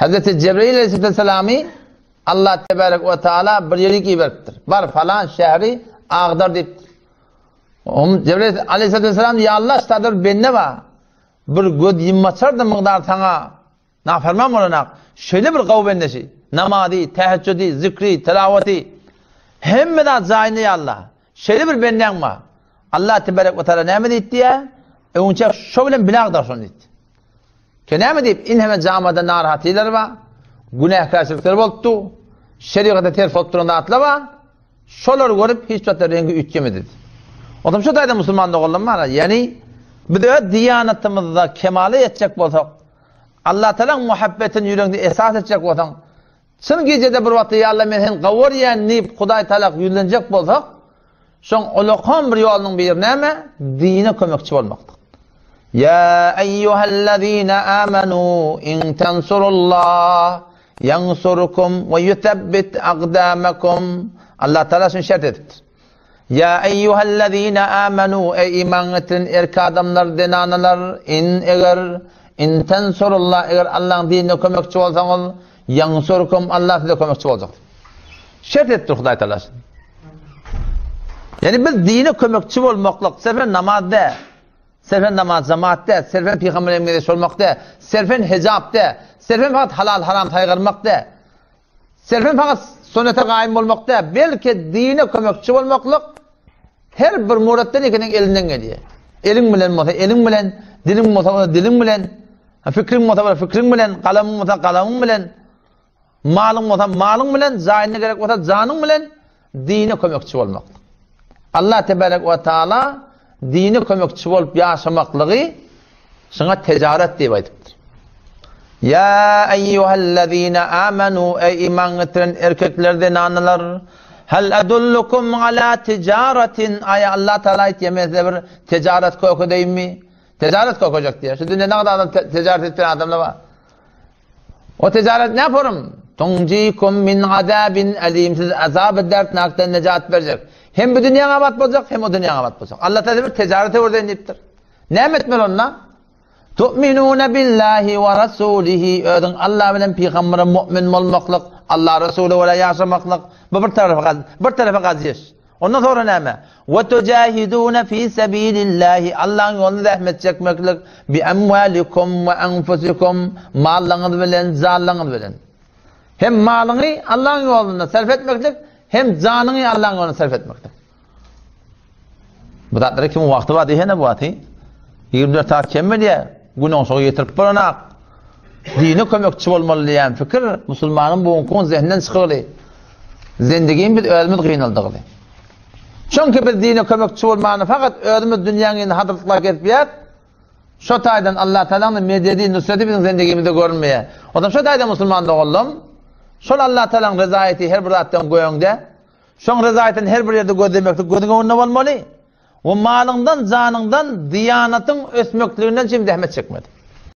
Hazreti Jebrail aleyhissalamy Allah tebarek we taala bir ýere iberipdir. Bar falan şäheri agdar diýipdir. Ohm Jebrail aleyhissalam ya Allah ştadyr bende bar. Bir göz ýummaçar da mygdar saňa naferman bolanak. Şeýle bir gawy bendeşi. Namazy, täheccüdi, zikri, tilawaty hemme zat jaýynda ya Allah. Şeýle bir bendäň bar. Allah tebarek we taala näme diýdi diýä? Öňçe şo bilen bile agdar şony diýdi. Ke näme diýip, inheme jamada narahatlylar bar, günäkärçilikler bolupdy, şerigata ters bolup duran zatlar bar. Şolary görüp hiç wagtda reňki üýtgemedi. Onsoň şu taýda musulman doganlarym bar, ýagny biz öz diýanatymyzda kemala ýetjek bolsak, Allah Tagalaň muhabbetini ýüregiňde esas etjek bolsaň, Çyn gijede bir wagtda ýa Alla men seni gawarýan diýip Hudaý Tagala ýüzlenjek bolsak, şoň ulakan bir ýolunyň biri näme? Dine kömekçi bolmakdyr. Ýa eýýuhellezine amanu in tensurullah ýansurkum we ýusebbit akdamakum. Allah Tagala şuny şert edipdir. Ýa eýýuhellezine amanu, eý iman getiren erk adamlar, zenanalar, in eger, in tensurullah, eger Allaň dinine kömekçi bolsaňyz, ýansurkum, Allah size kömekçi boljak. Şert etdir Hudaý Taala. Ýani biz dine kömekçi bolmaklyk, serfen namaz dä, serfen namaz jemaat dä, serfen pygamber meňzeş bolmak dä, serfen hijap dä, serfen fakat halal haram saýgarmak dä. Selfen fakat sünnete gaýym bolmak däl, belki dine kömekçi bolmaklyk her bir muratdan ekeniň elinden gelýär. Eliň bilen bolsa eliň bilen, diliň bolsa bolsa diliň bilen, fikriň bolsa bolsa fikriň bilen, galamyň bolsa galamyň bilen, malyň bolsa malyň bilen, jaýyna gerek bolsa janyň bilen dine kömekçi bolmak. Allah tebarek we taala dine kömekçi bolup ýaşamaklygy şuňa tijaret diýip aýdypdyr. Ýa eýýuhellezine amanu eý iman getiren erkekler zenanlar hal adullukum ala tijaratin aý Allah taala aýtýar men size bir tijaret kökedeýinmi? Tijaret kökejek diýär. Şu dünýede ne kadar adam tijaret etýän adamlar bar. O tijaret ne forum? Tunjikum min azabin alim. Siz azab-y dertnakdan nejat berjek. Hem bu dünýäň abat boljak, hem o dünýäň abat boljak. Allah Teala bir tijaret öwreden diýipdir. Näme etmeli onda? Tu'minuna billahi we rasulihi. Özüň Allah bilen pygambere mu'min bolmaklyk, Allah Resuly görä ýaşamaklyk. Bu bir tarapa, bir tarapa gazyş. Ondan soňra näme? We tujahiduna fi sabilillahi Allahyň ýolunda zähmet çekmeklik bi amwalikum we anfusikum mallaryňyz bilen, janlaryňyz bilen. Hem malyňy Allahyň ýolunda sarf etmeklik, hem janyňy Allahyň ýolunda sarf etmeklik. Bu zatlara kimiň wagty bar diýsene bu wagty. 24 saat kem bilýär. Gün oňşugy ýetirip boranak. Dine kömekçi bolmaly diýen pikir musulmanyň bu günki zehninden çykyly. Zendigin biz özümiz gynaldygyly. Çünki biz dine kömekçi bolmany fakat özümiz dünýäň ýene hadyrlyklar kesipýäs. Şo taýdan Allah Taalanyň mededi, nusreti biziň zendigimizde görünmeýär. Ondan şo taýdan musulman doganlarym, şol Allah Taalanyň rezaýeti her bir zatdan göňde, şoň rezaýetini her bir ýerde gözlemeklik gözüň öňünde bolmaly. We malyňdan, janyňdan diýanatyň ösmekliginden çem zähmet çekmeli.